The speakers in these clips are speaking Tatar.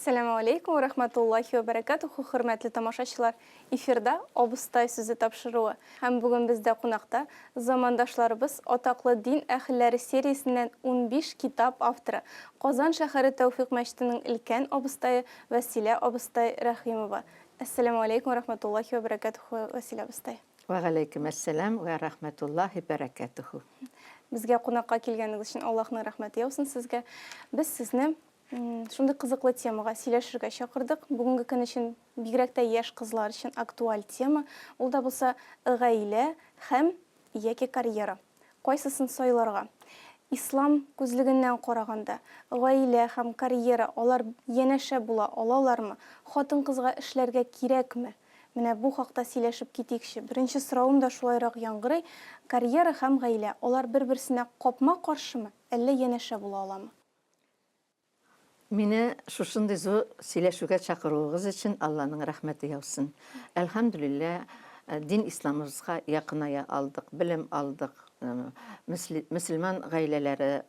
Әссәламү алейкум вә рахматуллахи вә бәрәкәтүһү, хөрмәтле тамашачылар! Эфирда Абыстай сүзе тапшыруы. Һәм бүген бездә кунакта Замандашларыбыз атаклы дин әһелләре сериясеннән 15 китап авторы, Казан шәһәре Тәүфикъ мәчетенең өлкән абыстае Вәсилә абыстай Рәхимова. Әссәламү алейкум вә рахматуллахи вә бәрәкәтүһү, Вәсилә абыстай. Вә галәйкүм әссәлам вә рахмәтуллаһи бәрәкәтүһү. Безгә кунакка килгәнегез өчен Аллаһның рәхмәте яусын сезгә. Без сезне шундый кызыклы темага сөйләшергә чакырдык. Бүгенге көн өчен, бигрәк тә яшь кызлар өчен актуаль тема. Ул да булса гаилә һәм яки карьера. Кайсысын сайларга? Ислам күзлегеннән караганда, гаилә һәм карьера алар янәшә була алалармы? Хатын-кызга эшләргә кирәкме? Менә бу хакта сөйләшеп китикче. Беренче соравым да шулайрак яңгырый, карьера һәм гаилә, алар бер-берсенә капма-каршымы, әллә янәшә була аламы? Мине шушындый зур сөйләшүгә чакыруыгыз өчен Алланың рәхмәте яусын. Әлхәмдүлилләһ, дин исламыбызга якыная алдык, белем алдык. Мөселман гаиләләре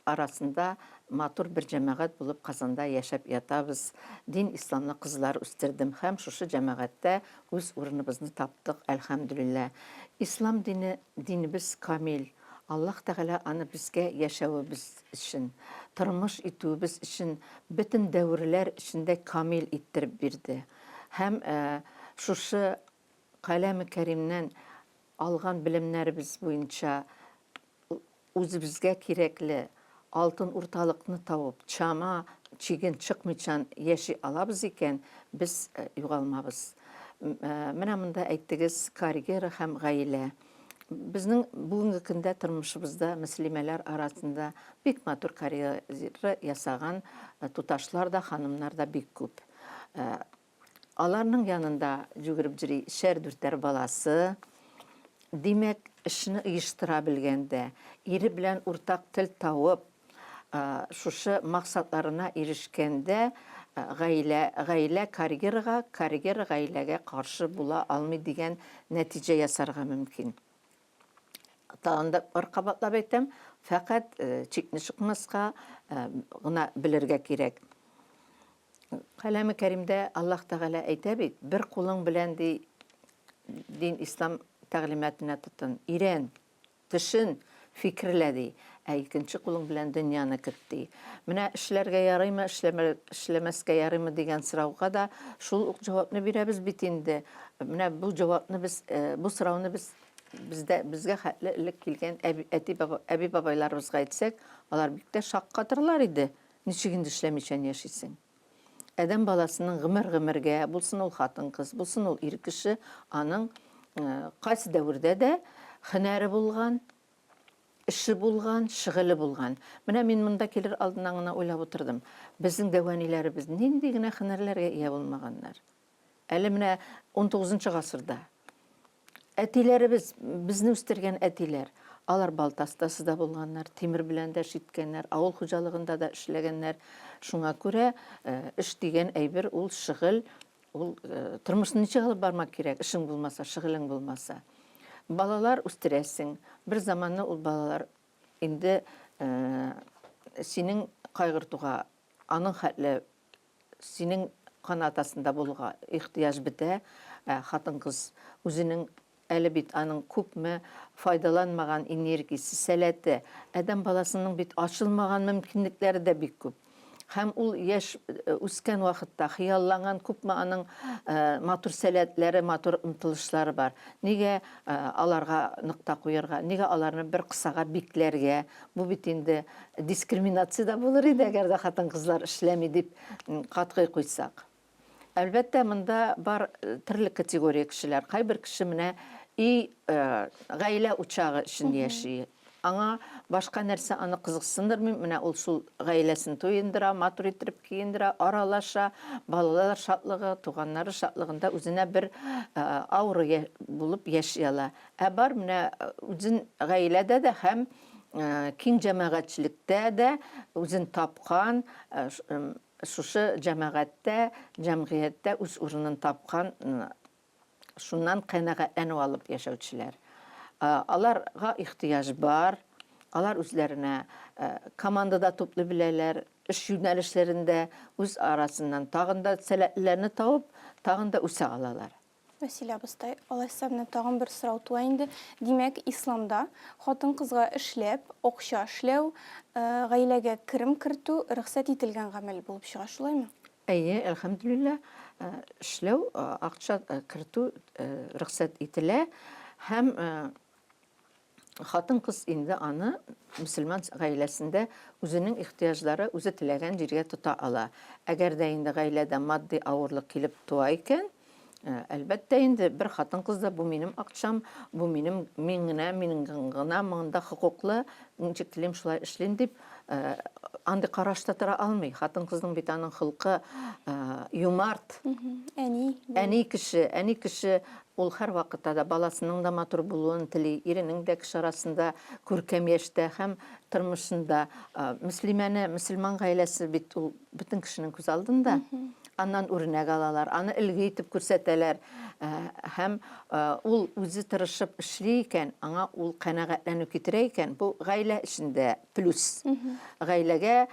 арасында матур бер җәмәгать булып Казанда яшәп ятабыз. Дин исламлы кызлар үстердем һәм шушы җәмәгатьтә үз урыныбызны таптык, әлхәмдүлилләһ. Ислам дине, динебез камил. Аллаһ Тәгалә аны безгә яшәвебез өчен, тормыш итүебез өчен бөтен дәверләр эчендә камил иттереп бирде. Һәм шушы Каләме Кәримнән алган белемнәребез буенча үзебезгә кирәкле алтын урталыкны табып, чама чиген чыкмыйчан яши алабыз икән, без югалмабыз. Менә монда әйттегез, карьера һәм гаилә. Безнең бүгенге көндә тормышыбызда мөслимәләр арасында бик матур карьера ясаган туташлар да, ханымнар да бик күп. Аларның янында йөгереп йөри өчәр-дүртәр баласы. Димәк, эшне оештыра белгәндә, ире белән уртак тел табып, шушы максатларына ирешкәндә, гаилә, гаилә карьерага, карьера гаиләгә каршы була алмый дигән нәтиҗә ясарга мөмкин. Тагын да бер кабатлап әйтәм, фәкать чикне чыкмаска гына белергә кирәк. Каләме Кәримдә Аллаһ Тәгалә әйтә бит, бер кулың белән ди дин ислам тәгълиматына тотын, өйрән, төшен, фикерлә ди, ә икенче кулың белән дөньяны көт ди. Менә эшләргә ярыймы, эшләмәскә ярыймы дигән сорауга да шул ук җавапны бирәбез бит инде. Менә бу җавапны без, бу сорауны без бездә безгә хәтле элек килгән әти әби бабайларыбызга әйтсәк, алар бик тә шаккатырлар иде. Ничек инде эшләмичән яшисең? Адәм баласының гомер-гомергә, булсын ул хатын-кыз, булсын ул ир кеше, аның кайсы дәвердә дә һөнәре булган, эше булган, шөгыле булган. Менә мин монда килер алдыннан гына уйлап утырдым. Безнең дәү әниләребез нинди генә һөнәрләргә ия булмаганнар. Әле менә унтугызынчы гасырда әтиләребез, безне үстергән әтиләр, алар балта остасы да булганнар, тимер белән дә эш иткәннәр, авыл хуҗалыгында да эшләгәннәр. Шуңа күрә эш дигән әйбер ул шөгыль, ул тормышны ничек алып бармак кирәк, эшең булмаса, шөгылең булмаса. Балалар үстерәсең, бер заманны ул балалар инде синең кайгыртуга аның хәтле Синең канат астында булуга ихтыяҗ бетә, ә хатын-кыз үзенең әле бит аның күпме файдаланмаган энергиясе, сәләте, адәм баласының бит ачылмаган мөмкинлекләре дә бик күп. Һәм ул яшь үскән вакытта хыялланган күпме аның матур сәләтләре, матур омтылышлары бар. Нигә аларга нокта куярга, нигә аларны бер кысага бикләргә? Бу бит инде Дискриминация дә булыр иде, әгәр дә хатын-кызлар эшләми дип катгый куйсак. Әлбәттә, монда бар төрле категория кешеләр. Кайбер кеше менә өй, гаилә учагы өчен яши. Аңа башка нәрсә аны кызыксындырмый. Менә ул шул гаиләсен туендыра, матур иттереп киендерә, аралаша, балалар шатлыгы, туганнары шатлыгында үзенә бер аура булып яши ала. Ә бар менә үзен гаиләдә дә һәм киң җәмәгатьчелектә дә үзен тапкан, шушы җәмәгатьтә, җәмгыятьтә үз урынын тапкан, шуннан канәгатьләнү алып яшәүчеләр. Аларга ихтыяҗ бар, алар үзләренә команда да туплый беләләр. эш юнәлешләрендә үз арасыннан тагын да сәләтлеләрне табып, тагын да үсә алалар. Вәсилә абыстай, алайса менә тагын бер сорау туа инде. Димәк, исламда хатын-кызга эшләп, акча эшләү, гаиләгә керем кертү рөхсәт ителгән гамәл булып чыга, шулаймы? Әйе, әлхәмдүлилләһ, эшләү, акча кертү рөхсәт ителә һәм хатын-кыз инде аны мөселман гаиләсендә үзенең ихтыяҗлары үзе теләгән җиргә тота ала. Әгәр дә инде гаиләдә матди авырлык килеп туа икән, әлбәттә инде бер хатын-кыз да бу минем акчам, бу минем, мин генә, мин гына монда хокуклы, ничек телим шулай эшлим дип, андый карашта тора алмый. Хатын-кызның бит аның холкы юмарт. Әни. Әни кеше, әни кеше Ул һәрвакытта да баласының да матур булуын тели, иренең дә кеше арасында күркәм яшьтә һәм тормышында. Мөслимәне, мөселман гаиләсе бит ул бөтен кешенең күз алдында. Аннан үрнәк алалар, аны өлге итеп күрсәтәләр. Һәм ул үзе тырышып эшли икән, аңа ул канәгатьләнү китерә икән, бу гаилә эчендә плюс. Гаиләгә,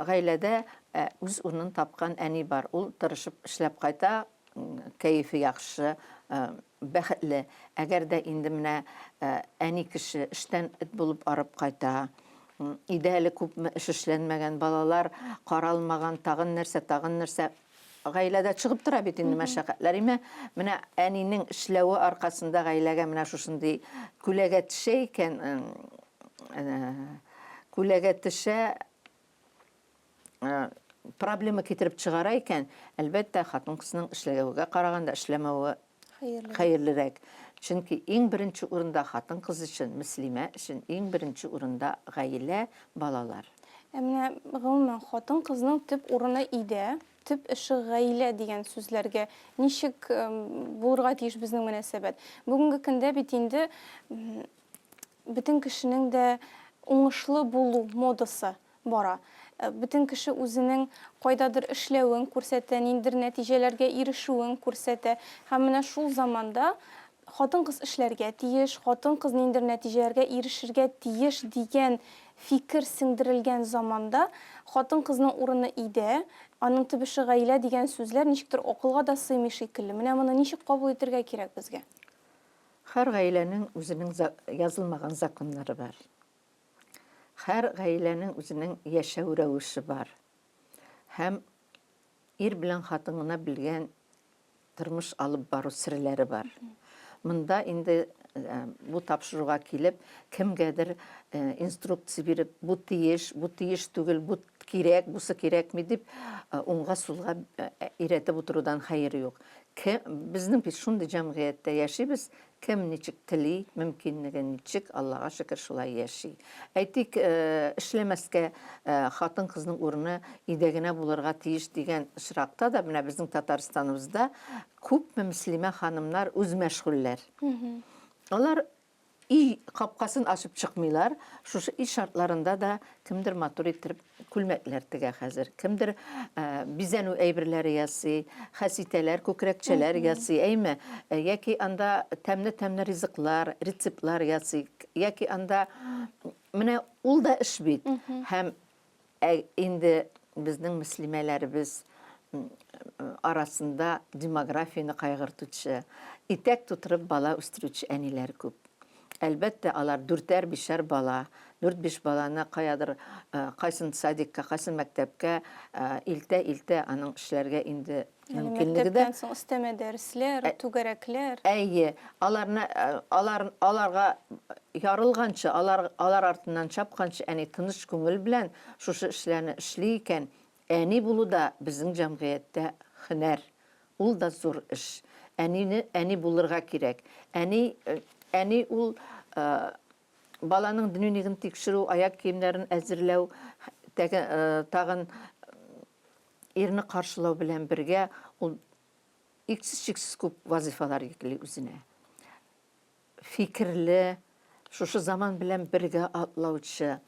гаиләдә үз урынын тапкан әни бар. Ул тырышып эшләп кайта, кәефе яхшы, бәхетле. Әгәр дә инде менә әни кеше эштән эт булып арып кайта, өйдә әле күпме эш эшләнмәгән, балалар каралмаган, тагын нәрсә, тагын нәрсә. Гаиләдә чыгып тора бит инде мәшәкатьләр, име? Менә әнинең эшләве аркасында гаиләгә менә шушындый күләгә төшә икән, күләгә төшә, проблема китереп чыгара икән, әлбәттә, хатын-кызның эшләүгә караганда эшләмәве хәерлерәк. Чөнки иң беренче урында хатын-кыз өчен, мөслимә өчен иң беренче урында гаилә, балалар. Ә менә гомумән хатын-кызның төп урыны өйдә, төп эше гаилә дигән сүзләргә ничек булырга тиеш безнең мөнәсәбәт? Бүгенге көндә бит инде бөтен кешенең дә уңышлы булу модасы бара. Бөтен кеше үзенең кайдадыр эшләвен күрсәтә, ниндидер нәтиҗәләргә ирешүен күрсәтә. Һәм менә шул заманда хатын-кыз эшләргә тиеш, хатын-кыз ниндидер нәтиҗәләргә ирешергә тиеш дигән фикер сеңдерелгән заманда хатын-кызның урыны өйдә, аның төп эше гаилә дигән сүзләр ничектер акылга да сыймый шикелле. Менә моны ничек кабул итергә кирәк безгә? Һәр гаиләнең үзенең язылмаган законнары бар. Һәр гаиләнең үзенең яшәү рәвеше бар. Һәм ир белән хатын гына белгән тормыш алып бару серләре бар. Монда инде бу тапшыруга килеп, кемгәдер инструкция биреп, бу тиеш, бу тиеш түгел, бу кирәк, бусы кирәкми дип, уңга-сулга өйрәтеп утырудан хәер юк. Безнең бит шундый җәмгыятьтә яшибез, Кем ничек тели, мөмкинлеге ничек, Аллага шөкер, шулай яши. Әйтик, эшләмәскә, хатын-кызның урыны өйдә генә булырга тиеш дигән очракта да, менә безнең Татарстаныбызда күпме мөслимә ханымнар үзмәшгульләр. Алар өй капкасын ачып чыкмыйлар, шушы өй шартларында да кемдер матур иттереп күлмәкләр тегә хәзер, кемдер бизәнү әйберләре ясый, хәситәләр, күкрәкчәләр ясый, әйме? Яки анда тәмле-тәмле ризыклар, рецептлар ясый, яки анда менә ул да эш бит. Һәм инде безнең мөслимәләребез арасында демографияне кайгыртучы, итәк тутырып бала үстерүче әниләр күп. Әлбәттә, алар дүртәр, бишәр бала, дүрт-биш баланы каядыр, кайсын садикка, кайсын мәктәпкә илтә-илтә, аның эшләргә инде мөмкинлеге дә. Мәктәптән соң өстәмә дәресләр, түгәрәкләр. Әйе, аларны, алар, аларга ярылганчы, алар, алар артыннан чапканчы, әни тыныч күңел белән шушы эшләрне эшли икән, әни булу да безнең җәмгыятьтә һөнәр. Ул да зур эш. Әнине әни булырга кирәк. Әни, әни ул баланың дневнигын тикшерү, аяк киемнәрен әзерләү, тәге, тагын ирне каршылау белән бергә ул иксез-чиксез күп вазыйфалар йөкли үзенә. Фикерле, шушы заман белән бергә атлаучы,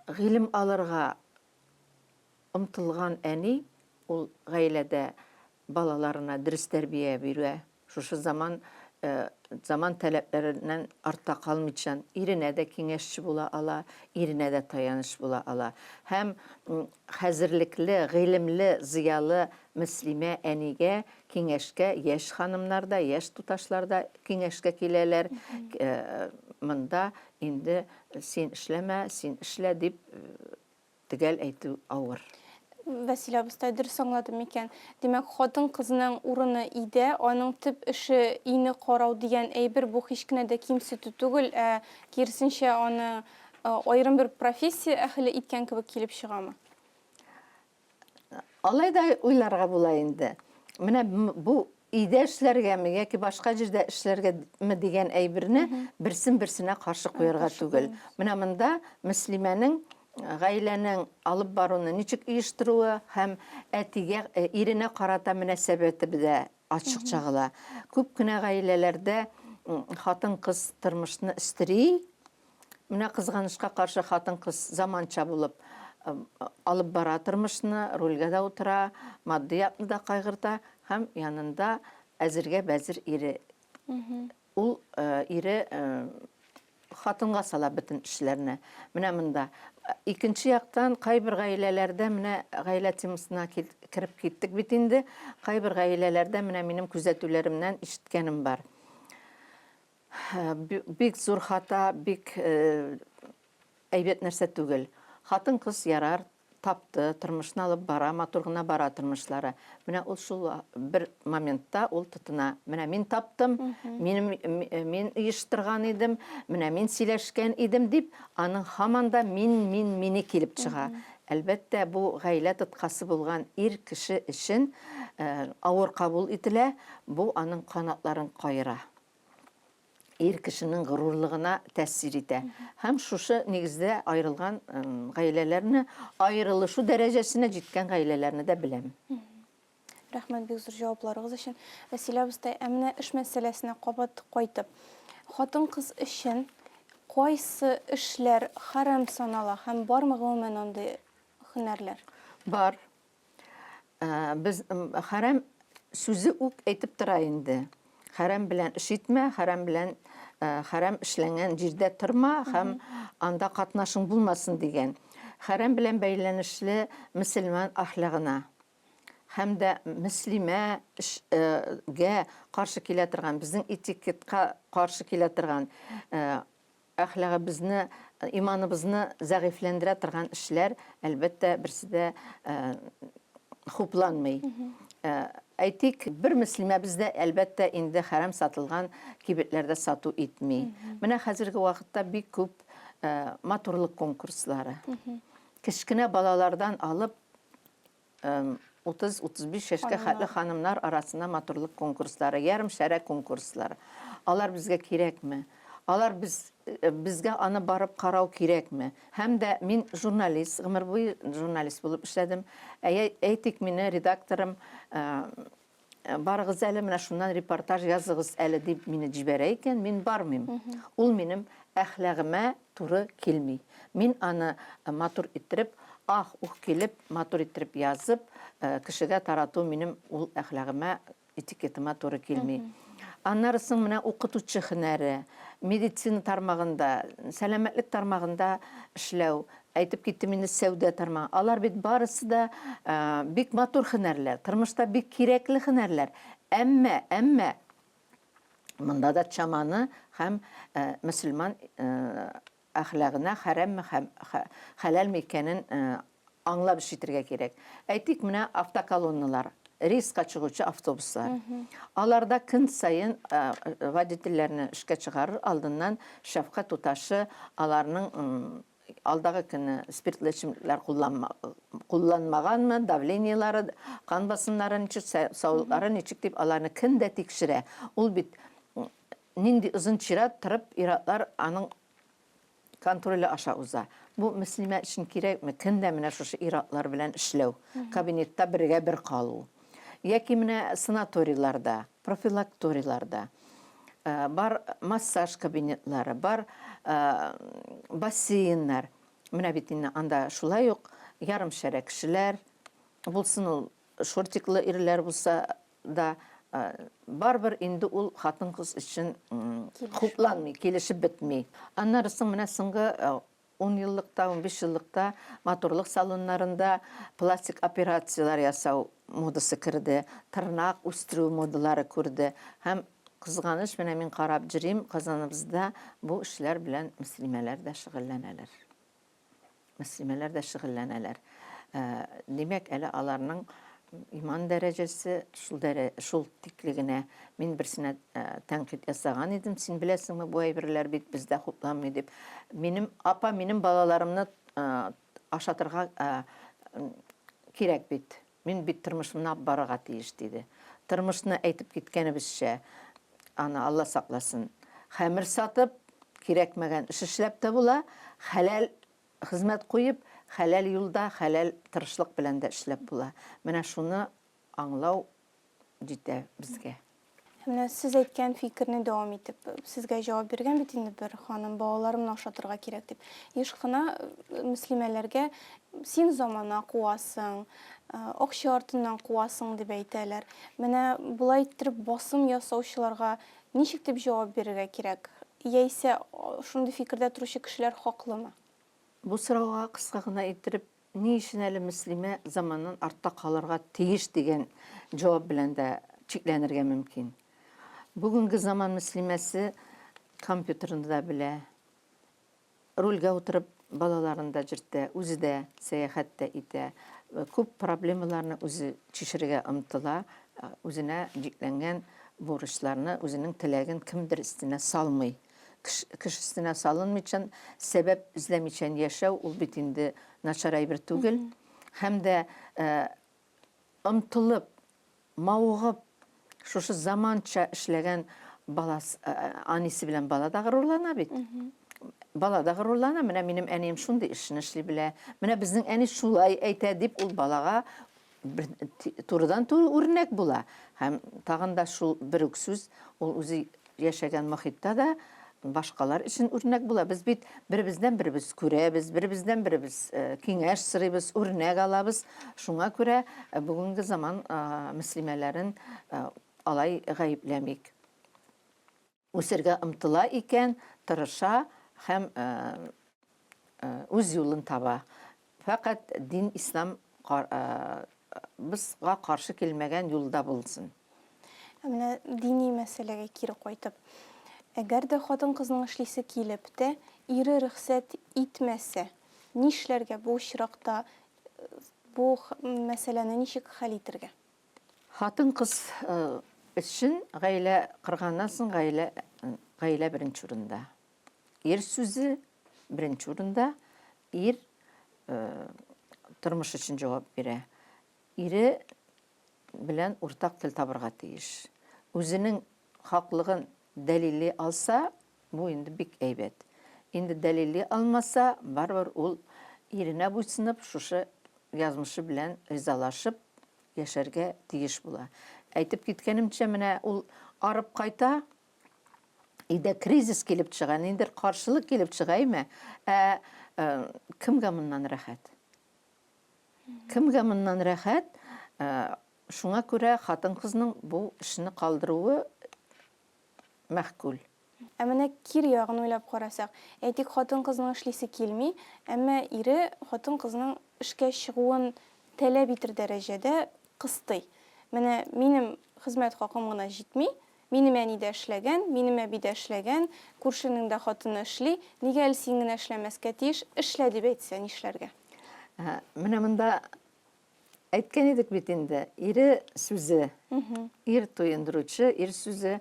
гыйлем алырга Омтылган әни ул гаиләдә балаларына дөрес тәрбия бирә, шушы заман заман таләпләреннән артта калмыйчан, иренә дә киңәшче була ала, иренә дә таяныч була ала. Һәм хәзерлекле, гыйлемле, зыялы мөслимә әнигә киңәшкә яшь ханымнар да, яшь туташлар да киңәшкә киләләр. Монда инде син эшләмә, син эшлә дип Төгәл әйтү авыр. Вәсилә абыстай, дөрес аңладым микән? Димәк, хатын-кызның урыны өйдә, аның төп эше өйне карау дигән әйбер бу һич кенә дә кимсетү түгел, ә киресенчә аны аерым бер профессия әһеле иткән кебек килеп чыгамы? Алай да уйларга була инде. Менә бу өйдә эшләргәме яки башка җирдә эшләргәме дигән әйберне берсен берсенә каршы куярга түгел. Менә монда Мөслимәнең гаиләнең алып баруны ничек оештыруы һәм әтигә, иренә карата мөнәсәбәте дә ачык чагыла. Күп кенә гаиләләрдә хатын-кыз тормышны өстери, Менә кызганычка каршы хатын-кыз заманча булып алып бара тормышны, рульгә дә утыра, матди якны да кайгырта һәм янында әзергә бәзер ире. Ул ире хатынга сала бөтен эшләрне. Менә монда. Икенче яктан, кайбер гаиләләрдә, менә гаилә темасына кереп киттек бит инде, кайбер гаиләләрдә менә минем күзәтүләремнән ишеткәнем бар. Бик зур хата, бик әйбәт нәрсә түгел. Хатын-кыз ярар, тапты, тормышны алып бара, матур гына бара тормышлары. Менә ул шул бер моментта ул тотына. Менә мин таптым, минем мин оештырган идем, менә мин сөйләшкән идем дип, аның һаман да мин, мин, мине килеп чыга. Әлбәттә, бу гаилә тоткасы булган ир кеше өчен авыр кабул ителә, бу аның канатларын каера. Ир кешенең горурлыгына тәэсир итә. Һәм шушы нигездә аерылган гаиләләрне, аерылышу дәрәҗәсенә җиткән гаиләләрне дә беләм. Рәхмәт бик зур җавапларыгыз өчен. Вәсилә абыстай, ә менә эш мәсьәләсенә кабат кайтып, хатын-кыз өчен кайсы эшләр хәрам санала һәм бармы гомумән андый һөнәрләр? Бар. Без хәрам сүзе үк әйтеп тора инде. Хәрам белән эш итмә, хәрам белән хәрам эшләнгән җирдә торма һәм анда катнашың булмасын дигән. Хәрам белән бәйләнешле мөселман әхлагына һәм дә мөслимә гә каршы килә торган, безнең этикетка каршы килә торган, әхлагыбызны, иманыбызны зәгыйфьләндерә торган эшләр, әлбәттә, берсе дә хупланмый. Әйтик, бер мөслимәбез дә, әлбәттә, инде хәрам сатылган кибетләрдә сату итми. Менә хәзерге вакытта бик күп матурлык конкурслары. Кечкенә балалардан алып 30-35 яшькә хәтле ханымнар арасында матурлык конкурслары, ярым шәрә конкурслары. Алар безгә кирәкме? Алар без, э, безгә аны барып карау кирәкме? Һәм дә мин журналист, гомер буе журналист булып эшләдем. Әйтик, мине редакторым э, барыгыз әле, менә шуннан репортаж языгыз әле дип мине җибәрә икән, мин бармыйм. Ул минем әхлагыма туры килми. Мин аны матур иттереп, ах-ух килеп, матур иттереп язып, кешегә тарату минем ул әхлагыма, этикетыма туры килми. Аннары соң менә укытучы һөнәре, медицина тармагында, сәламәтлек тармагында эшләү, әйтеп киттем инде сәүдә тармагы. Алар бит барысы да бик матур һөнәрләр, тормышта бик кирәкле һөнәрләр. Әмма, әмма монда да чаманы һәм мөселман әхлагына хәрәмме һәм хәләлме икәнен аңлап эш итергә кирәк. Әйтик, менә автоколонналар, рейска чыгучы автобуслар. Аларда көн саен водительләрне эшкә чыгарыр алдыннан шәфкать туташы аларның алдагы көне спиртлы эчемлекләр кулланмаганмы, давлениелары, кан басымнары ничек, саулыклары ничек дип аларны көн дә тикшерә. Ул бит нинди озын чират торып ир-атлар аның контроле аша уза. Бу мөслимә өчен кирәкме? Көн дә менә шушы ир-атлар белән эшләү, кабинетта бергә бер калу. Яки менә санаторийларда, профилакторийларда бар массаж кабинетлары, бар бассейннар. Менә бит инде анда шулай ук ярымшәрә кешеләр, булсын ул шортиклы ирләр булса да. Барыбер инде ул хатын-кыз өчен хупланмый, килешеп бетми. Аннары соң менә соңгы ун еллыкта, 15 еллыкта матурлык салоннарында пластик операцияләр ясау модасы керде, тырнак үстерү модалары күрде. Һәм кызганыч, менә мин карап җөрим, Казаныбызда бу эшләр белән мөслимәләр дә шөгыльләнәләр. Мөслимәләр дә шөгыльләнәләр. Димәк, әле аларның иман дәрәҗәсе шул дәрә, шул тикле генә. Мин берсенә тәнкыйть ясаган идем, син беләсеңме, бу әйберләр бит бездә хупланмый дип. Минем апа минем балаларымны ашатырга кирәк бит. Мин бит тормышымны алып барырга тиеш, диде. Тормышны әйтеп киткәнебезчә, аны Алла сакласын, хәмер сатып, кирәкмәгән эш эшләп тә була, хәләл хезмәт куеп, хәләл юлда, хәләл тырышлык белән дә эшләп була. Менә шуны аңлау җитә безгә. Ә менә сез әйткән фикерне дәвам итеп, сезгә җавап биргән бит инде бер ханым, балаларымны ашатырга кирәк дип. Еш кына э, мөслимәләргә син замана куасың, э, акча артыннан куасың дип әйтәләр. Менә болай иттереп басым ясаучыларга ничек дип җавап бирергә кирәк? Яисә шундый фикердә торучы кешеләр хаклымы? Бу сорауга кыска гына иттереп Ни өчен әле мөслимә заманнан артта калырга тиеш дигән җавап белән дә чикләнергә мөмкин. Бүгенге заман мөслимәсе компьютерны да белә, рульгә утырып балаларын да җөртә, үзе дә сәяхәт тә итә, күп проблемаларны үзе чишергә омтыла, үзенә йөкләнгән бурычларны, үзенең теләген кемдер өстенә салмый. Кеше өстенә салынмыйчан, сәбәп эзләмичән яшәү, ул бит инде начар әйбер түгел. Һәм дә омтылып, мавыгып, шушы заманча эшләгән баласы, әнисе белән бала да горурлана бит. Бала да горурлана, менә минем әнием шундый эшне эшли белә, менә безнең әни шулай әйтә дип, ул балага турыдан-туры үрнәк була. Һәм тагын да шул бер үк сүз, ул үзе яшәгән мохитта да башкалар өчен үрнәк була. Без бит беребездән беребез күрәбез, беребездән беребез э, киңәш сорыйбыз, үрнәк алабыз. Шуңа күрә э, бүгенге заман э, мөслимәләрен алай гаепләмик. Үсергә омтыла икән, тырыша һәм үз юлын таба. Фәкать дин ислам бызга каршы килмәгән юлда булсын. Ә менә дини мәсьәләгә кире кайтып, әгәр дә хатын-кызның эшлисе килеп тә, ире рөхсәт итмәсә, нишләргә бу очракта, бу мәсьәләне ничек хәл итергә? Хатын-кыз өчен гаилә корганнан соң гаилә гаилә беренче урында. Ир сүзе беренче урында. Ир тормыш өчен җавап бирә. Ире белән уртак тел табырга тиеш. Үзенең хаклыгын дәлилли алса, бу инде бик әйбәт. Инде дәлилли алмаса, барыбер ул иренә буйсынып, шушы язмышы белән ризалашып яшәргә тиеш була. Әйтеп киткәнемчә, менә ул арып кайта, өйдә кризис килеп чыга, ниндидер каршылык килеп чыга, әйме? Ә кемгә моннан рәхәт? Кемгә моннан рәхәт? Шуңа күрә хатын-кызның бу эшне калдыруы мәгъкуль. Ә менә кире ягын уйлап карасак, әйтик, хатын-кызның эшлисе килми, әмма ире хатын-кызның эшкә чыгуын таләп итер дәрәҗәдә кыстый. Менә минем хезмәт хакым гына җитми, минем әни дә эшләгән, минем әби дә эшләгән, күршенең дә хатыны эшли, нигә әле син генә эшләмәскә тиеш, эшлә дип әйтсә, нишләргә? Менә монда Әйткән идек бит инде, ире сүзе, ир туендыручы, ир сүзе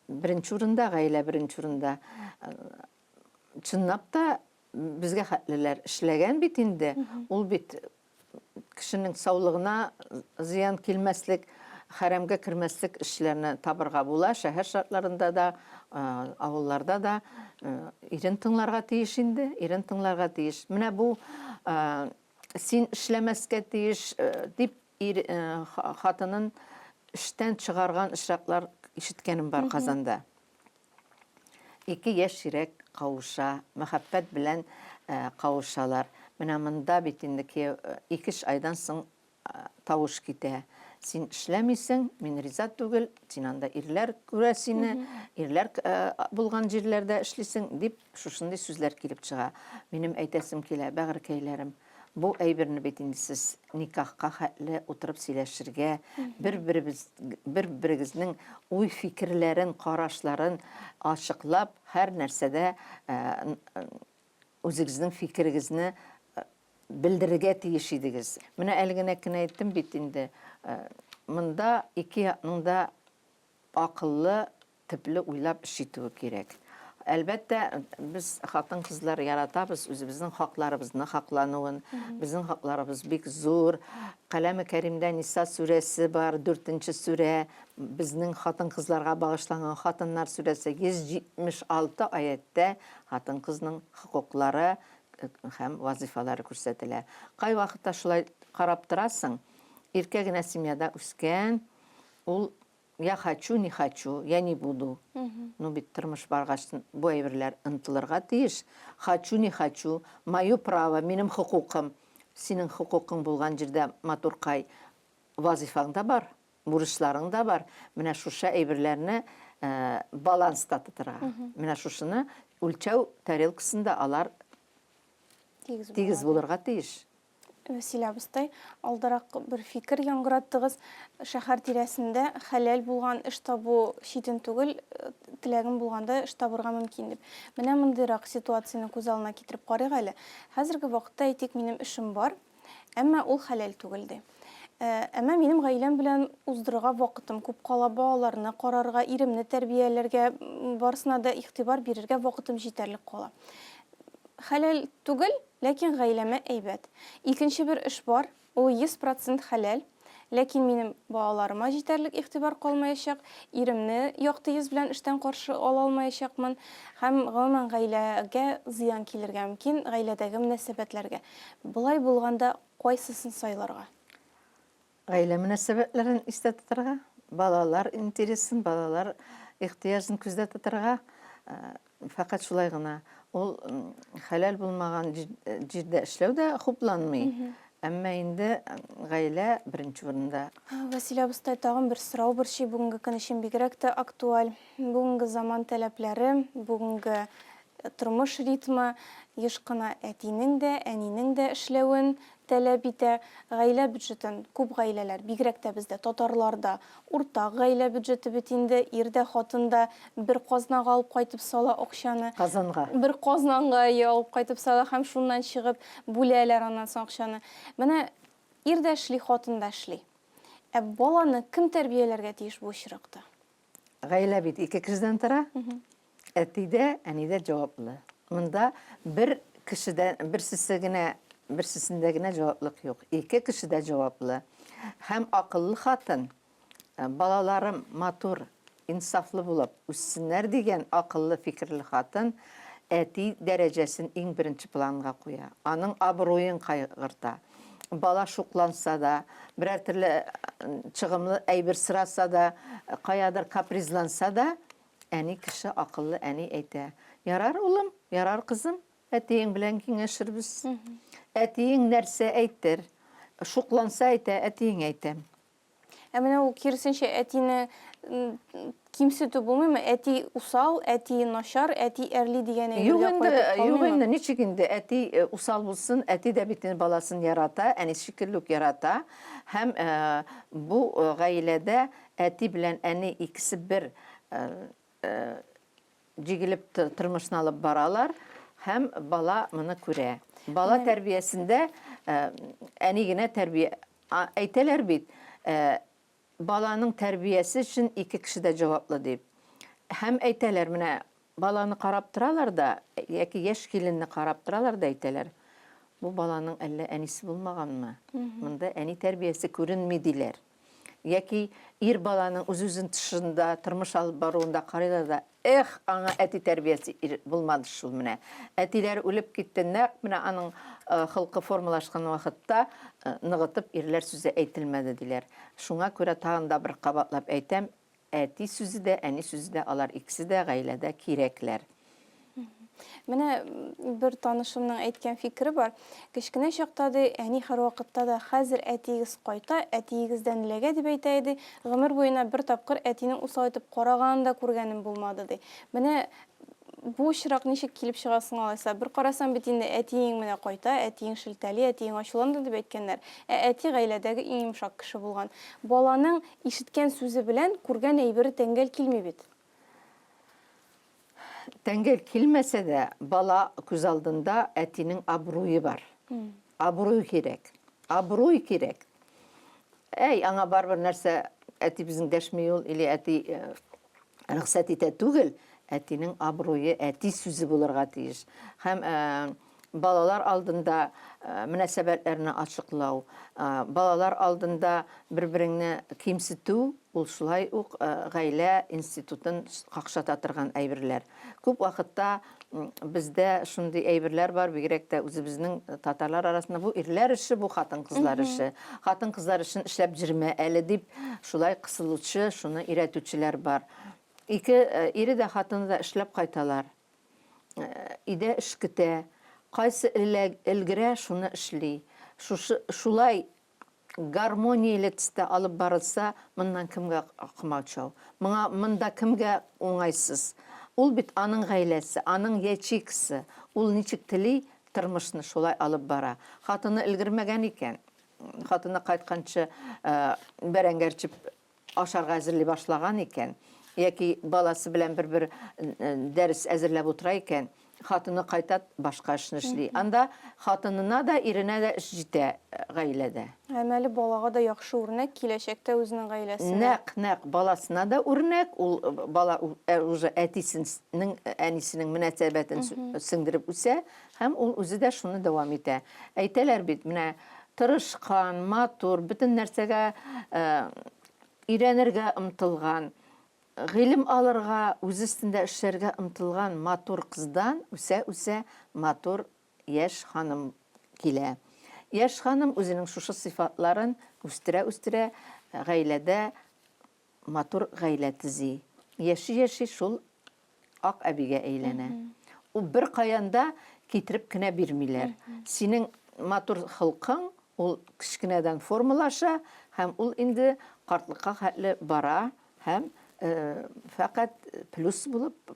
беренче урында, гаилә беренче урында. Чынлап та безгә хәтлеләр эшләгән бит инде, ул бит кешенең саулыгына зыян килмәслек, хәрәмгә кермәслек эшләрне табырга була, шәһәр шартларында да, авылларда да ирен тыңларга тиеш инде, ирен тыңларга тиеш. Менә бу син эшләмәскә тиеш э, дип ир, э, хатынын эштән чыгарган очраклар ишеткәнем бар Казанда. Ике яшь йөрәк кавыша, мәхәббәт белән э, кавышалар. Менә монда бит инде ике-өч айдан соң тавыш китә. Син эшләмисең, мин риза түгел, син анда ирләр күрә сине, ирләр булган җирләрдә эшлисең, дип шушындый сүзләр килеп чыга. Минем әйтәсем килә, бәгырькәйләрем, бу әйберне бит инде сез никахка хәтле утырып сөйләшергә, бер-беребез, бер-берегезнең уй-фикерләрен, карашларын ачыклап, һәр нәрсәдә үзегезнең фикерегезне белдерергә тиеш идегез. Менә әле генә кенә әйттем бит инде, монда ике якның да акыллы, төпле уйлап эш итүе кирәк. Әлбәттә, без хатын-кызлар яратабыз үзебезнең хакларыбызны хаклануын. Безнең хакларыбыз бик зур. Каләме Кәримдә Ниса сүрәсе бар, дүртенче сүрә. Безнең хатын-кызларга багышланган Хатыннар сүрәсе 176 аятьтә хатын-кызның хокуклары һәм вазыйфалары күрсәтелә. Кайвакытта шулай карап торасың, иркә генә семьяда үскән, ул я хочу, не хочу, я не буду. Ну бит тормыш баргач бу әйберләр онытылырга тиеш. Хочу, не хочу, мое право, минем хокукым. Синең хокукың булган җирдә, матуркай, вазыйфаң да бар. Бурычларың да бар. Менә шушы әйберләрне баланста тотырга. Менә шушыны үлчәү тарелкасында алар тигез булырга тиеш. Вәсилә абыстай, алдарак бер фикер яңгыраттыгыз. Шәһәр тирәсендә хәләл булган эш табу читен түгел, теләгең булганда эш табырга мөмкин дип. Менә мондыйрак ситуацияне күз алдына китереп карыйк әле. Хәзерге вакытта, әйтик, минем эшем бар. Әмма ул хәләл түгел, ди. Әмма минем гаиләм белән уздырырга вакытым күп кала, балаларны карарга, иремне тәрбияләргә, барысына да игътибар бирергә вакытым җитәрлек кала. Хәләл түгел, ләкин гаиләмә әйбәт. Икенче бер эш бар, ул 100 процент хәләл, ләкин минем балаларыма җитәрлек игътибар калмаячак, иремне якты йөз белән эштән каршы ала алмаячакмын һәм, гомумән, гаиләгә зыян килергә мөмкин, гаиләдәге мөнәсәбәтләргә. Болай булганда кайсысын сайларга? Гаилә мөнәсәбәтләрен истә тотарга, балалар интересын, балалар ихтыяҗын күздә тотарга. Фәкать шулай гына. Ул хәләл булмаган җирдә эшләү дә хупланмый. Әмма инде гаилә беренче урында. Вәсилә абыстай, тагын бер сорау борчый, бүгенге көн өчен бигрәк тә актуаль. Бүгенге заман таләпләре, бүгенге Тормыш ритмы еш кына әтинең дә, әнинең дә эшләвен таләп итә. Гаилә бюджетын күп гаиләләр, бигрәк тә бездә, татарларда, уртак гаилә бюджеты бит инде, ир дә, хатын да бер казнага алып кайтып сала акчаны. Казанга. Бер казнанга, әйе, алып кайтып сала һәм шуннан чыгып бүләләр аннан соң акчаны. Менә ир дә эшли, хатын да эшли. Ә баланы кем тәрбияләргә тиеш бу очракта? Гаилә бит ике кешедән тора. Әти дә, әни дә җаваплы. Монда бер кешедән, берсесе генә, берсесендә генә җаваплык юк. Ике кеше дә җаваплы. Һәм акыллы хатын, э, балаларым матур, инсафлы булып үссеннәр дигән акыллы фикерле хатын әти дәрәҗәсен иң беренче планга куя. Аның абруен кайгырта. Бала шукланса да, берәр төрле чыгымлы әйбер сораса да, каядыр капризланса да, әни кеше, акыллы әни әйтә, Ярар, улым, ярар, кызым, әтиең белән киңәшербез. Әтиең нәрсә әйтер? Шукланса әйтә, әтиең әйтә. Ә менә ул киресенчә әтине кимсетү булмыймы? Әти усал, әти начар, әти әрли дигән әйбергә кайтып калмыймы? Юк инде, ничек инде әти э, усал булсын, әти дә бит инде баласын ярата, әни шикелле үк ярата. Һәм э, бу э, гаиләдә әти белән әни икесе бер җигелеп тормышны алып баралар һәм бала моны күрә. Бала тәрбиясендә әни генә тәрбия әйтәләр бит, баланың тәрбиясе өчен ике кеше дә җаваплы дип. Һәм әйтәләр, менә баланы карап торалар да, яки яшь киленне карап торалар да әйтәләр, бу баланың әллә әнисе булмаганмы? Монда әни тәрбиясе күренми диләр. Яки ир баланың үз-үзен тышында, тормыш алып баруында карыйлар да, эх, аңа әти тәрбиясе булмады шул менә. Әтиләре үлеп китте, нәкъ менә аның холкы формалашкан вакытта ныгытып ирләр сүзе әйтелмәде, диләр. Шуңа күрә тагын да бер кабатлап әйтәм, әти сүзе дә, әни сүзе дә, алар икесе дә гаиләдә кирәкләр. Менә бер танышымның әйткән фикере бар. Кечкенә чакта, ди, әни һәрвакытта да хәзер әтиегез кайта, әтиегездән эләгә дип әйтә иде. Гомер буена бер тапкыр әтинең усал итеп караганын да күргәнем булмады, ди. Менә бу очрак ничек килеп чыга соң алайса? Бер карасаң бит инде әтиең менә кайта, әтиең шелтәли, әтиең ачуланды дип әйткәннәр. Ә әти гаиләдәге иң йомшак кеше булган. Баланың ишеткән сүзе белән күргән әйбере тәңгәл килми бит. Тәңгәл килмәсә дә, бала күз алдында әтинең абруе бар. Абруй кирәк. Абруй кирәк. Әй, аңа барыбер нәрсә, әти безнең дәшми ул, или әти э, рөхсәт итә түгел, әтинең абруе, әти сүзе булырга тиеш. Һәм э, балалар алдында э, мөнәсәбәтләрне ачыклау, балалар алдында бер-береңне кимсетү, ул шулай ук гаилә институтын какшата торган әйберләр. Күп вакытта бездә шундый әйберләр бар, бигрәк тә үзебезнең татарлар арасында бу ирләр эше, бу хатын-кызлар эше. Хатын-кызлар эшен эшләп җөрмә әле дип, шулай кысылучы, шуны өйрәтүчеләр бар. Ике ире дә, хатыны да эшләп кайталар. Өйдә эш көтә. Кайсы өлгерә, шуны эшли. Шушы шулай гармонияле төстә алып барылса, моннан кемгә комачау? Моңа монда кемгә уңайсыз? Ул бит аның гаиләсе, аның ячейкасы. Ул ничек тели, тормышны шулай алып бара. Хатыны өлгермәгән икән, хатыны кайтканчы бәрәңге әрчеп ашарга әзерли башлаган икән, яки баласы белән бер-бер дәрес әзерләп утыра икән, хатыны кайта, башка эшне эшли. Анда хатынына да, иренә дә эш җитә гаиләдә. Һәм әле балага да яхшы үрнәк, киләчәктә үзенең гаиләсенә. Нәкъ, нәкъ баласына да үрнәк, ул бала уже әтисенең, әнисенең мөнәсәбәтен сеңдереп үсә, һәм ул үзе дә шуны дәвам итә. Әйтәләр бит, менә тырышкан, матур, бөтен нәрсәгә өйрәнергә омтылган, гыйлем алырга, үз өстендә эшләргә омтылган матур кыздан үсә-үсә матур яшь ханым килә. Яшь ханым үзенең шушы сыйфатларын үстерә-үстерә гаиләдә матур гаилә төзи. Яши-яши шул ак әбигә әйләнә. Ул беркаян да китереп кенә бирмиләр. Синең матур холкың ул кечкенәдән формалаша һәм ул инде картлыкка хәтле бара һәм фәкать плюс булып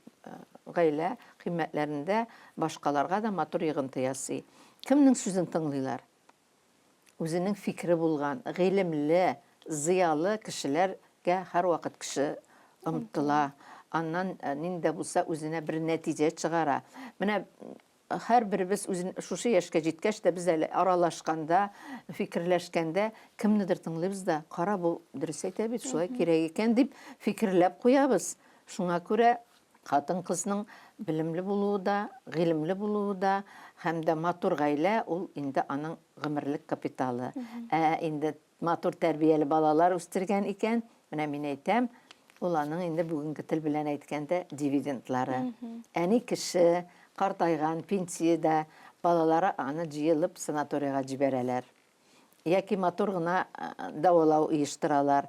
гаилә кыйммәтләрендә башкаларга да матур йогынты ясый. Кемнең сүзен тыңлыйлар? Үзенең фикере булган, гыйлемле, зыялы кешеләргә һәрвакыт кеше омтыла. Аннан нинди дә булса үзенә бер нәтиҗә чыгара. Менә һәрберебез үзен шушы яшькә җиткәч тә без әле аралашканда, фикерләшкәндә кемнедер тыңлыйбыз да, кара, бу дөрес әйтә бит, шулай кирәк икән дип фикерләп куябыз. Шуңа күрә Хатын-кызның белемле булуы да, гыйлемле булуы да һәм дә матур гаилә, ул инде аның гомерлек капиталы. Ә инде матур тәрбияле балалар үстергән икән, менә мин әйтәм, ул аның инде бүгенге тел белән әйткәндә дивидендлары. Әни кеше картайган, пенсиядә, балалары аны җыелып санаторийга җибәрәләр. Яки матур гына дәвалау оештыралар.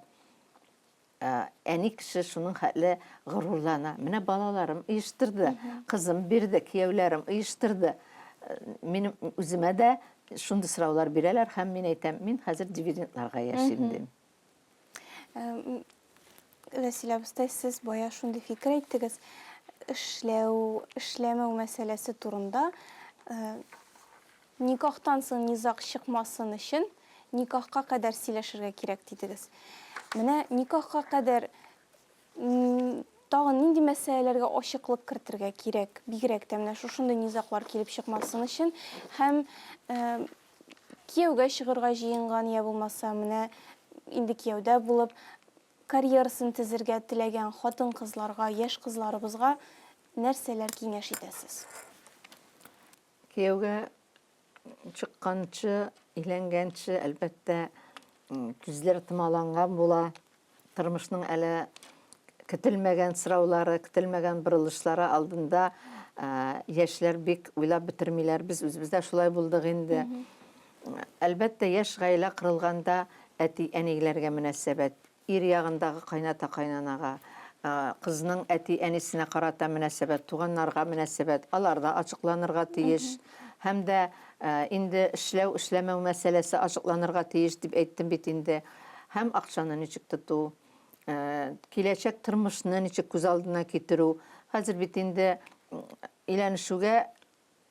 Әни кеше шуның хәтле горурлана. Менә балаларым оештырды, кызым бирде, кияүләрем оештырды. Минем үземә дә шундый сораулар бирәләр һәм мин әйтәм, мин хәзер дивидендларга яшим дим. Вәсилә абыстай, сез бая шундый фикер әйттегез. Эшләү, эшләмәү мәсьәләсе турында Никахтан соң низаг чыкмасын өчен, никахка кадәр сөйләшергә кирәк, дидегез. Менә никахка кадәр тагын нинди мәсьәләләргә ачыклык кертергә кирәк, бигрәк тә менә шушындый низаглар килеп чыкмасын өчен һәм кияүгә чыгырга җыенган я булмаса менә инде кияүдә булып карьерасын төзергә теләгән хатын-кызларга, яшь кызларыбызга нәрсәләр киңәш итәсез? Кияүгә чыкканчы, өйләнгәнче, әлбәттә, күзләр томаланган була. Тормышның әле көтелмәгән сораулары, көтелмәгән борылышлары алдында яшьләр бик уйлап бетермиләр. Без үзебез дә шулай булдык инде. Әлбәттә, яшь гаилә корылганда әти-әниләргә мөнәсәбәт, ир ягындагы кайната-кайнанага. Кызның әти-әнисенә карата мөнәсәбәт, туганнарга мөнәсәбәт, алар да ачыкланырга тиеш. Һәм дә инде эшләү-эшләмәү мәсьәләсе ачыкланырга тиеш дип әйттем бит инде. Һәм акчаны ничек тоту, киләчәк тормышны ничек күз алдына китерү. Хәзер бит инде өйләнешүгә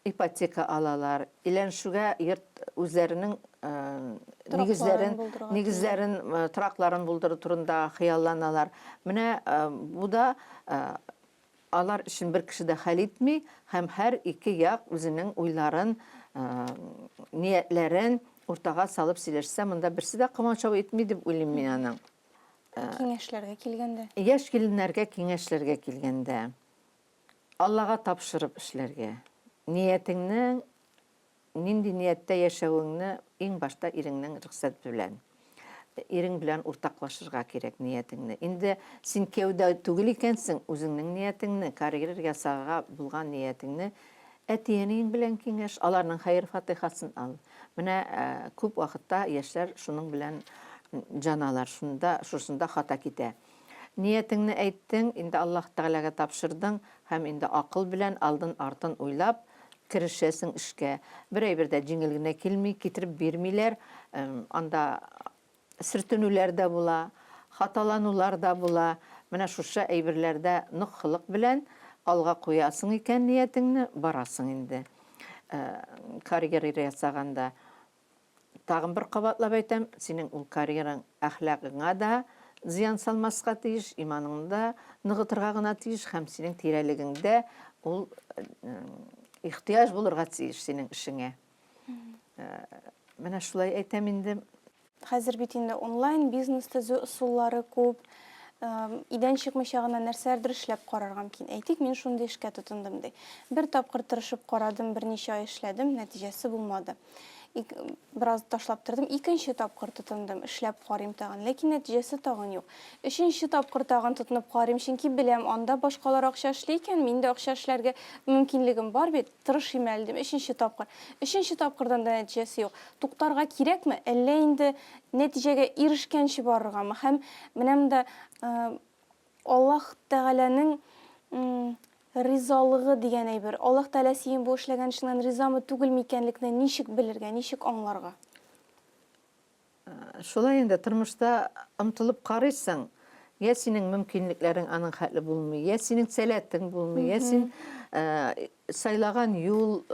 ипотека алалар, өйләнешүгә йорт үзләренең нигезләрен, нигезләрен, торакларын булдыру турында хыялланалар. Менә бу да алар өчен бер кеше дә хәл итми һәм һәр ике як үзенең уйларын, ниятләрен уртага салып сөйләшсә, монда берсе дә комачау итми дип уйлыйм мин аның. Киңәшләргә килгәндә. Яшь киленнәргә киңәшләргә килгәндә. Аллага тапшырып эшләргә. Ниятеңнең, нинди нияттә яшәвеңне иң башта иреңнең рөхсәте белән, ирең белән уртаклашырга кирәк ниятеңне. Инде син кияүдә түгел икәнсең, үзеңнең ниятеңне, карьера ясарга булган ниятеңне әти-әниең белән киңәш, аларның хәер-фатыйхасын ал. Менә күп вакытта яшьләр шуның белән җаналар, шунда, шушында хата китә. Ниятеңне әйттең, инде Аллаһ Тәгаләгә тапшырдың һәм инде акыл белән алдын-артын уйлап керешәсең эшкә. Бер әйбер дә җиңел генә килми, китереп бирмиләр. Анда сөртенүләр дә була, хаталанулар да була. Менә шушы әйберләрдә нык холык белән алга куясың икән ниятеңне, барасың инде. Карьера ясаганда. Тагын бер кабатлап әйтәм, синең ул карьераң әхлагыңа да зыян салмаска тиеш, иманыңны да ныгытырга гына тиеш һәм синең тирәлегеңдә ул ихтыяҗ булырга тиеш синең эшеңә. Менә шулай әйтәм инде. Хәзер бит инде онлайн бизнес төзү ысуллары күп. Өйдән чыкмыйча гына нәрсәләрдер эшләп карарга мөмкин. Әйтик, мин шундый эшкә тотындым ди. Бер тапкыр тырышып карадым, берничә ай эшләдем, нәтиҗәсе булмады. Бераз ташлап тордым, икенче тапкыр тотындым, эшләп карыйм тагын, ләкин нәтиҗәсе тагын юк. Өченче тапкыр тагын тотынып карыйм, чөнки беләм, анда башкалар акча эшли икән, мин дә акча эшләргә мөмкинлегем бар бит, тырышыйм әле дим, өченче тапкыр. Өченче тапкырдан да нәтиҗәсе юк. Туктарга кирәкме, әллә инде нәтиҗәгә ирешкәнче барыргамы? Һәм менә монда Аллаһ Тәгаләнең ризалыгы дигән әйбер. Аллаһ Тәгалә синең бу эшләгән эшеңнән ризамы, түгелме икәнлекне ничек белергә, ничек аңларга? Шулай инде, тормышта омтылып карыйсың, я синең мөмкинлекләрең аның хәтле булмый, я синең сәләтең булмый, я син сайлаган юл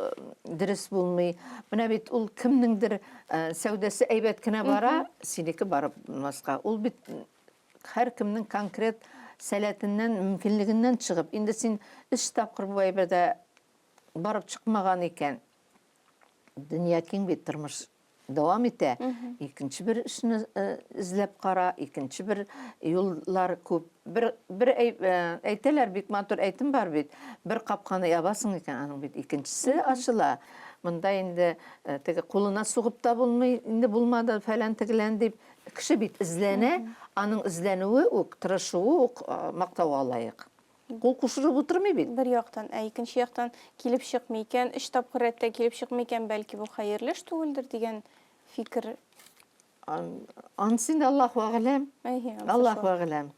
дөрес булмый. Менә бит ул кемнеңдер сәүдәсе әйбәт кенә бара, синеке барып булмаска. Ул бит һәркемнең конкрет сәләтеннән, мөмкинлегеннән чыгып, инде син өч тапкыр бу әйбердә барып чыкмаган икән, дөнья киң бит, тормыш дәвам итә. Икенче бер эшне эзләп кара, икенче бер юллар күп. Бер бер әйтәләр, бик матур әйтем бар бит. Бер капканы ябасың икән, аның бит икенчесе ачыла. Монда инде теге кулына сугып та булмый, инде булмады фәлән тегелән дип. Кеше бит эзләнә, аның эзләнүе үк, тырышуы ук мактауга лаек. Кул кушырып утырмый бит. Бер яктан, ә икенче яктан килеп чыкмый икән, өч тапкыр рәттән килеп чыкмый икән, бәлки бу хәерле эш түгелдер дигән фикер. Анысы инде Аллаһу әгъләм. Әйе, анысы Аллаһу шул. әгъләм.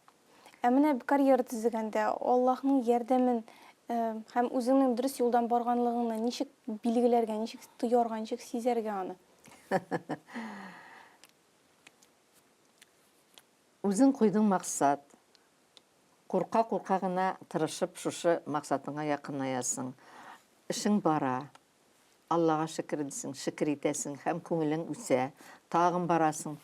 Ә менә карьера төзегәндә Аллаһның ярдәмен һәм үзеңнең дөрес юлдан барганлыгыңны ничек билгеләргә, ничек тоярга, ничек сизәргә аны? Үзең куйдың максат. Курка-курка гына тырышып шушы максатыңа якынаясың. Эшең бара. Аллага шөкер дисең, шөкер итәсең һәм күңелең үсә. Тагын барасың,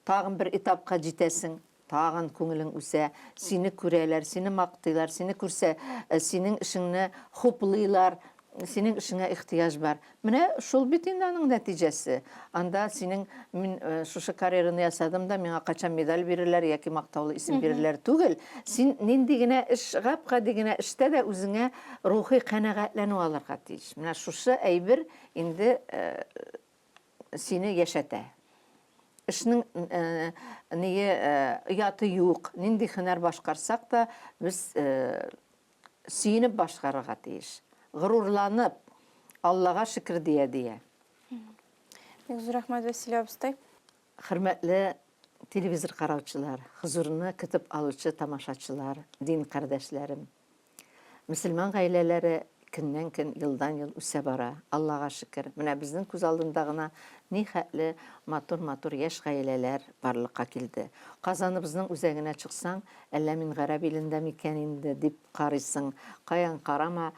тагын бер этапка җитәсең, тагын күңелең үсә. Сине күрәләр, сине мактыйлар, сине күрсә, синең эшеңне хуплыйлар, синең эшеңә ихтыяҗ бар. Менә шул бит инде аның нәтиҗәсе. Анда синең мин шушы карьераны ясадым да, миңа кайчан медаль бирерләр яки мактаулы исем бирерләр түгел. Син нинди генә эш, гап-гади генә эштә дә үзеңә рухи канәгатьләнү алырга тиеш. Менә шушы әйбер инде сине яшәтә. Эшнең ние ояты юк. Нинди һөнәр башкарсак та, без сөенеп башкарырга тиеш. Горурланып, Аллага шөкер дия-дия. Бик зур рәхмәт, Вәсилә абыстай. Хөрмәтле Телевизор караучылар, хозурны көтеп алучы тамашачылар, дин кардәшләрем! Мөселман гаиләләре көннән-көн, елдан-ел үсә бара. Аллага шөкер, менә безнең күз алдында гына нихәтле матур-матур яшь гаиләләр барлыкка килде. Казаныбызның үзәгенә чыксаң, әллә мин гарәп илендә микән инде, дип карыйсың. Каян карама,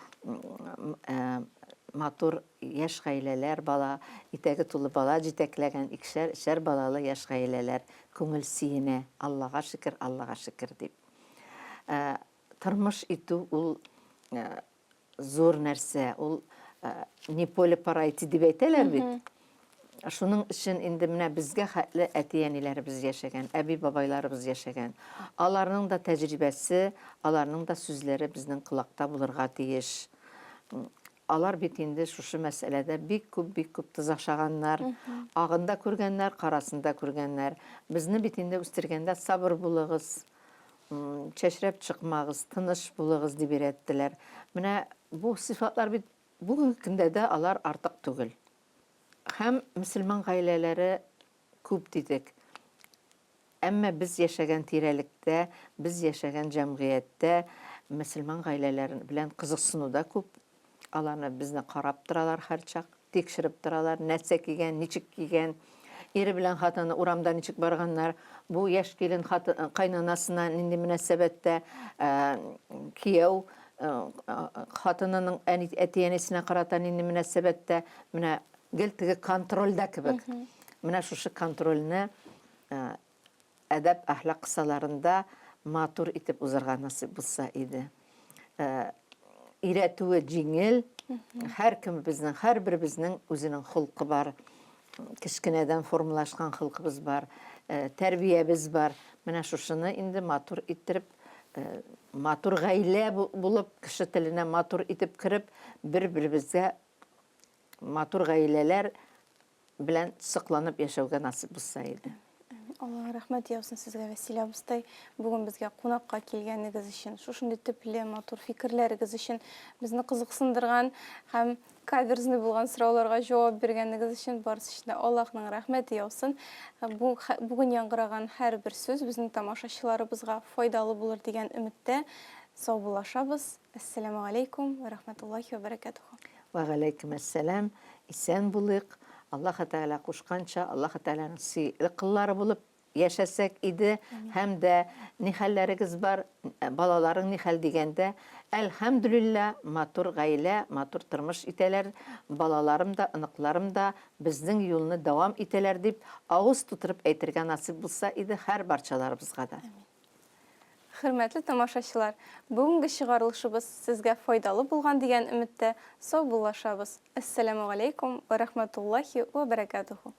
матур яшь гаиләләр, бала, итәге тулы бала җитәкләгән икешәр, өчәр балалы яшь гаиләләр. Күңел сөенә, Аллага шөкер, Аллага шөкер, дип. Тормыш итү ул зур нәрсә, ул не поле пройти дип әйтәләр бит. Шуның өчен инде менә безгә хәтле әти-әниләребез яшәгән, әби-бабайларыбыз яшәгән. Аларның да тәҗрибәсе, аларның да сүзләре безнең колакта булырга тиеш. Алар бит инде шушы мәсьәләдә бик күп, бик күп тоз ашаганнар. Агын да күргәннәр, карасын да күргәннәр. Безне бит инде үстергәндә сабыр булыгыз, чәчрәп чыкмагыз, тыныч булыгыз дип өйрәттеләр. Менә бу сыйфатлар бит бүгенге көндә дә алар артык түгел. Һәм мөселман гаиләләре күп дидек. Әмма без яшәгән тирәлектә, без яшәгән җәмгыятьтә мөселман гаиләләре белән кызыксыну да күп. Аларны безне карап торалар һәрчак, тикшереп торалар, нәрсә кигән, ничек кигән, ире белән хатыны урамда ничек барганнар, бу яшь килен хатын, кайнанасына нинди мөнәсәбәттә, кияү хатынының әти-әнисенә карата нинди мөнәсәбәттә, менә гел теге контрольдә кебек. Менә шушы контрольне әдәп-әхлак кысаларында матур итеп узарга насыйп булса иде. Өйрәтүе җиңел, һәркемебезнең, һәрберебезнең үзенең холкы бар, кечкенәдән формалашкан холкыбыз бар, тәрбиябез бар. Менә шушыны инде матур иттереп, матур гаилә булып, кеше теленә матур итеп кереп, бер-беребезгә матур гаиләләр белән сокланып яшәүгә насыйп булса иде. Аллаһ рәхмәт яусын сезгә, Вәсилә абыстай, бүген безгә кунакка килгәнегез өчен, шушындый төпле, матур фикерләрегез өчен, безне кызыксындырган һәм каверзный булган сорауларга җавап биргәнегез өчен барысы өчен дә Аллаһның рәхмәте яусын. Бу, бүген яңгыраган һәрбер сүз безнең тамашачыларыбызга файдалы булыр дигән өметтә саубуллашабыз. Әссәламү галәйкүм вә рәхмәтуллаһи вә бәрәкәтүһү. Вә галәйкүм әссәлам. Исән булыйк. Аллаһы Тәгалә кушканча, Аллаһы Тәгаләнең сөекле коллары булып яшәсәк иде. Һәм дә ни хәлләрегез бар, балаларың ни хәл дигәндә, әлхәмдүлиллә, матур гаилә, матур тормыш итәләр, балаларым да, оныкларым да безнең юлны дәвам итәләр дип авыз тутырып әйтергә насыйп булса иде һәр барчаларыбызга да. Хөрмәтле тамашачылар, бүгенге чыгарылышыбыз сезгә файдалы булган дигән өметтә саубуллашабыз. Әссәламү галәйкүм вә рәхмәтуллаһи вә бәрәкәтүһү.